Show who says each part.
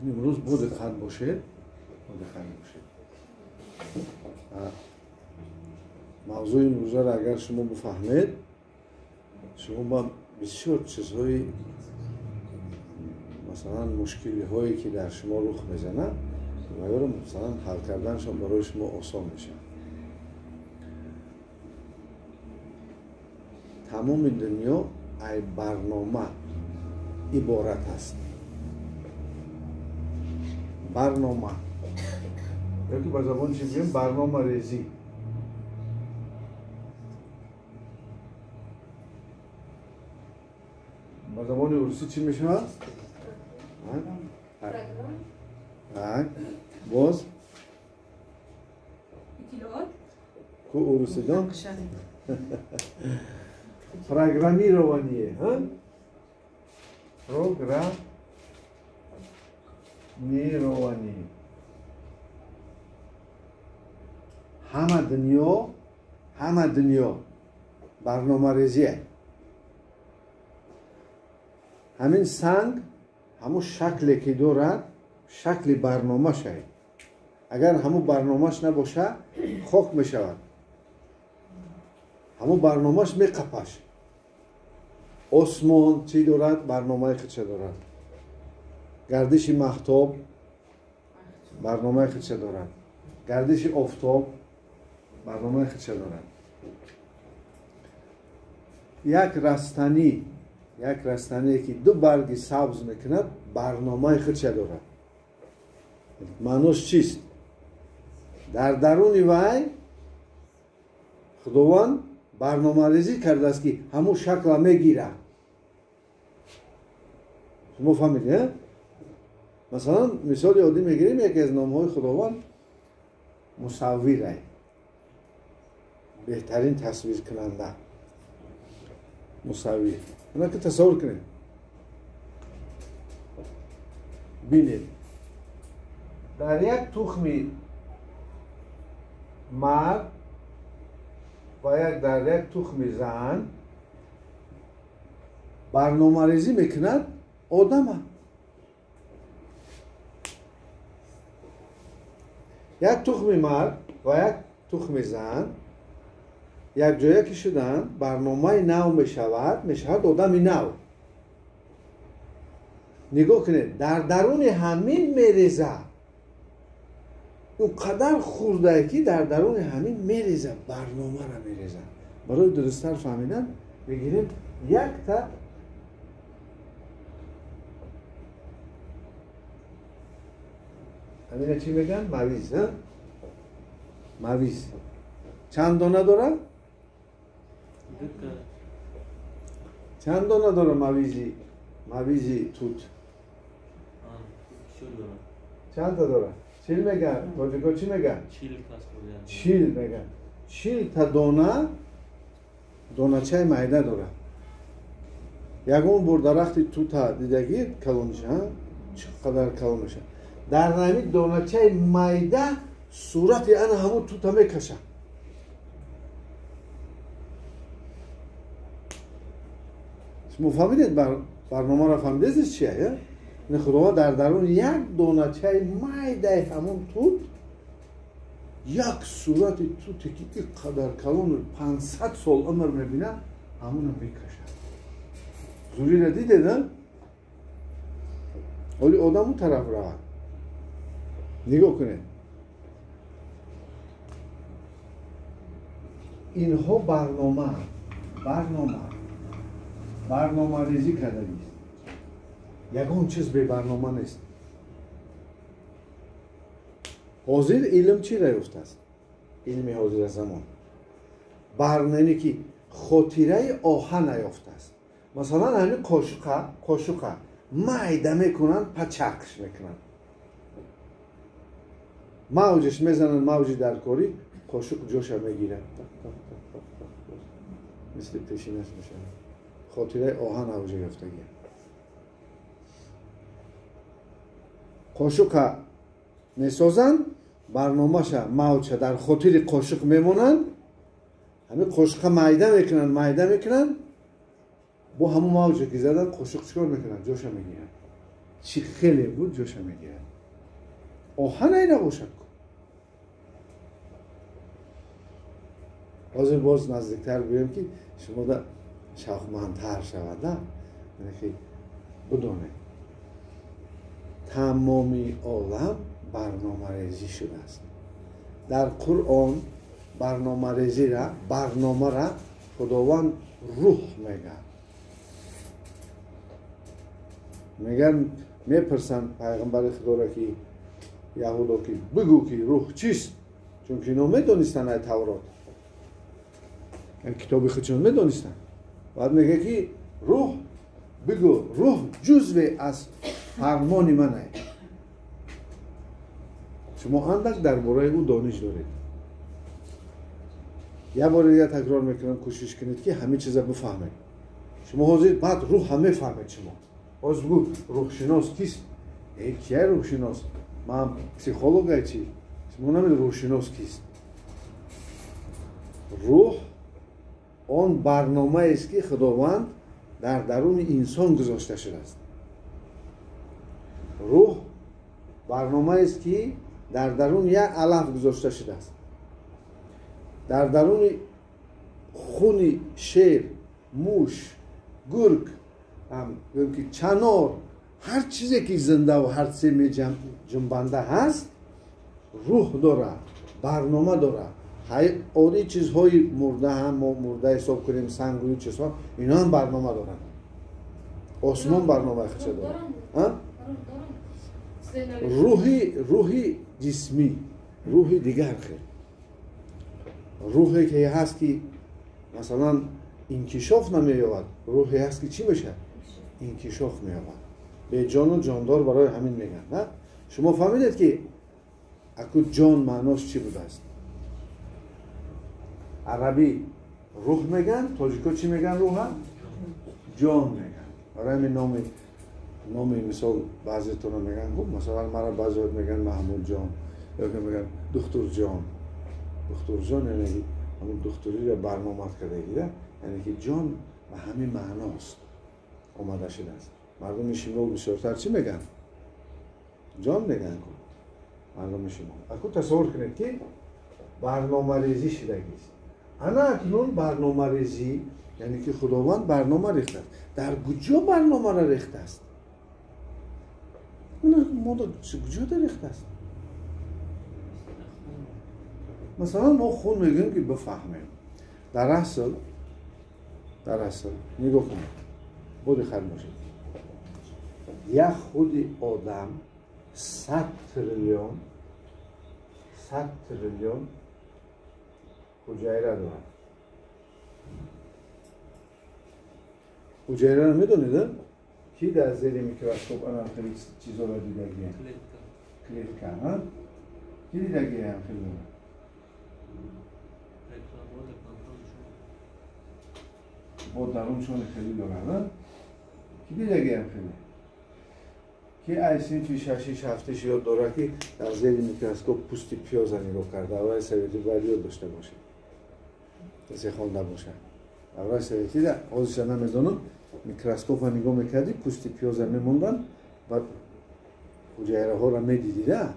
Speaker 1: Имрӯз бо диққат бошед, бо диққат бошед. Мавзӯи имрӯзаро агар шумо бифаҳмед, шумо ба бисёр чизҳои, масалан, мушкилиҳое ки дар шумо рух мезанад, ваёро масалан ҳал карданашон барои шумо осон мешавад. Тамоми дунё ай барнома иборат аст. Барнома ёки ба забони чӣ бигӯем, барномарезӣ. Ба забони русӣ чӣ мешавад? Боз ку урусидон программирование, программирование. Ҳама дунё, ҳама дунё барномарезие. Ҳамин санг ҳамун шакле ки дорад, шакли барномашае. Агар ҳамун барномаш набоша, хок мешавад. Ҳамун барномаш меқапаш. Осмон чӣ дорад? Барномаи худша дорад. Гардиши маҳтоб барномаи худша дорад. Гардиши офтоб барномаи худша дорад. Як растанӣ, як растание ки ду барги сабз мекунад, барномаи худша дорад. Маънош чист? Дар даруни вай Худованд барномарезӣ кардааст, ки ҳамун шакла мегирад. Шумо фаҳмидед? Масалан, мисоли оддӣ мегирем, яке аз номҳои Худованд мусаввирай, беҳтарин тасвиркунанда, мусаввир. Ана ки тасаввур кунед, бинед, дар як тухми мард ва як дар як тухми зан барномарезӣ мекунад одама. Як тухми мард ва як тухми зан якҷоя ки шуданд, барномаи нав мешавад, мешавад одами нав. Нигоҳ кунед, дар даруни ҳамин мереза, он қадар хурдае ки дар даруни ҳамин мереза, барномаро мереза. Барои дурусттар фаҳмидан мегирем якта ҳамина чӣ мегӯянд? Мавиз. Мавиз чанд дона дорад? Чанд дона дорад мавизи? Мавизи тут чандта дорад? Чил мегӯянд. Тоҷико чӣ мегӯянд? Чил мегӯянд. 40 та дона, доначаи майда дорад. Ягон бор дарахти тута дидагӣ калонша, чӣ қадар калон мешавад. Дар ҳамин доначаи майда сурати ана ҳамун тута мекашад. Шумо фаҳмидед барномаро? Фаҳмидед чия? Худованд дар даруни як доначаи майдаи ҳамун тут як сурати туте ки ин қадар калону 500 сол умр мебинад, ҳамуна мекашад. Зуриро дидед? Ҳоли одам он тараф равад. Нигоҳ кунед, инҳо барнома, барнома, барномарезӣ кардагист. Ягон чиз бебарнома нест. Ҳозир илм чӣ ра ёфтааст? Илми ҳозира замон барнане ки хотираи оҳана ёфтааст. Масалан, ҳамин қошуқа, қошуқа майда мекунанд, пачақш мекунанд, мавҷаш мезананд, мавҷи даркорӣ, қошуқ ҷоша мегирад, мисли пешинаш мешавад. Хотираи оҳан авҷа ёфтагия. Қошуқа месозанд, барномаша, мавҷа дар хотири қошуқ мемонанд. Ҳамин қошуқа майда мекунанд, майда мекунанд, бо ҳамун мавҷа ки задан, қошуқ чикор мекунанд? Ҷоша мегиранд. Чӣ хеле буд ҷоша мегирад. Оҳанай набошад ку. Ҳозир боз наздиктар гӯем ки шумода шавқмандтар шавад, яъне ки бидонед тамоми олам барномарезӣ шудааст. Дар Қуръон барномарезира, барномара Худованд рӯҳ мегӯяд. Мегӯянд, мепурсанд пайғамбари Худоро ки яҳудо ки бигӯ ки рӯҳ чист, чунки ино медонистанд ай Таврот, китоби худшон медонистанд. Баъд мегӯяд ки рӯҳ бигӯ, рӯҳ ҷузве аз фармони ман ай. Шумо андак дар бораи ӯ дониш доред. Як бори дигар такрор мекунам, кӯшиш кунед ки ҳамин чиза бифаҳмед. Шумо ҳозир баъд рӯҳ ҳам мефаҳмед. Шумо ҳозир бигӯ рӯҳшинос кист? Э, кия рӯҳшинос? Ман психологай чи? Шумо намедонед рӯҳшинос кист. Рӯҳ он барномаест ки Худованд дар даруни инсон гузошта шудааст. Рӯҳ барномаест ки дар даруни як алаф гузошта шудааст. Дар даруни хуни шер, муш, гург, гӯем ки чанор, ҳар чизе ки зиндаву ҳар чизе меҷунбанда ҳаст, рӯҳ дорад, барнома дорад. Оддӣ чизҳои мурда ҳам мо мурда ҳисоб кунем, сангу чизҳо, ино ҳам барнома доранд. Осмон барномаи худша дорад. Рӯҳи ҷисмӣ, рӯҳи дигар хел. Рӯҳе ки ҳаст ки масалан инкишоф намеёбад, рӯҳе ҳаст ки чӣ мешавад? Инкишоф меёбад. Беҷону ҷондор барои ҳамин мегӯянд. Шумо фаҳмидед ки аку ҷон маънош чӣ будааст? Арабӣ рӯҳ мегӯянд, тоҷико чӣ мегӯянд рӯҳа? Ҷон мегӯянд. Барои ҳамин номи мисол баъзетона мегӯянд, масалан мара баъзеҳо мегӯянд Маҳмудҷон, ё ки мегӯянд духтурҷон. Духтурҷон яъне ки ҳамун духтуриро барномад кардагида, яъне ки ҷон ба ҳамин маъност омада шудааст. Мардуми шимол бисёртар чӣ мегӯянд? Ҷон мегӯянд ку мардуми шимол. Аку тасаввур кунед ки барномарезӣ шудагист. Ана акнун барномарезӣ яъне ки Худованд барнома рехтааст. Дар куҷо барномаро рехтааст? Мода куҷо рехтааст? Масалан мо хун мегӯем ки бифаҳмем. Дар асл нигоҳ кунед, бо диққат бошед. Як худи одам 100 триллион ҳуҷайра дорад. Ҳуҷайраро медонед? Ки дар зери микроскоп ана хеле чизоро дидагия? Клетка, ҳа? Ки дидагия хеле дорад? Бо даруншон хеле дорад, ки дидагиам хеле? Ки ай синфи шашиш ҳафтиш ёд дорад ки дар зери микроскоп пӯсти пиёза нигоҳ кард. Давраи советӣ бояд ёд дошта бошед, касе хонда бошад. Давраи советида ҳозирша намедонам, микроскопа нигоҳ мекардӣ, пӯсти пиёза мемонданд, баъд ҳуҷайраҳоро медидида.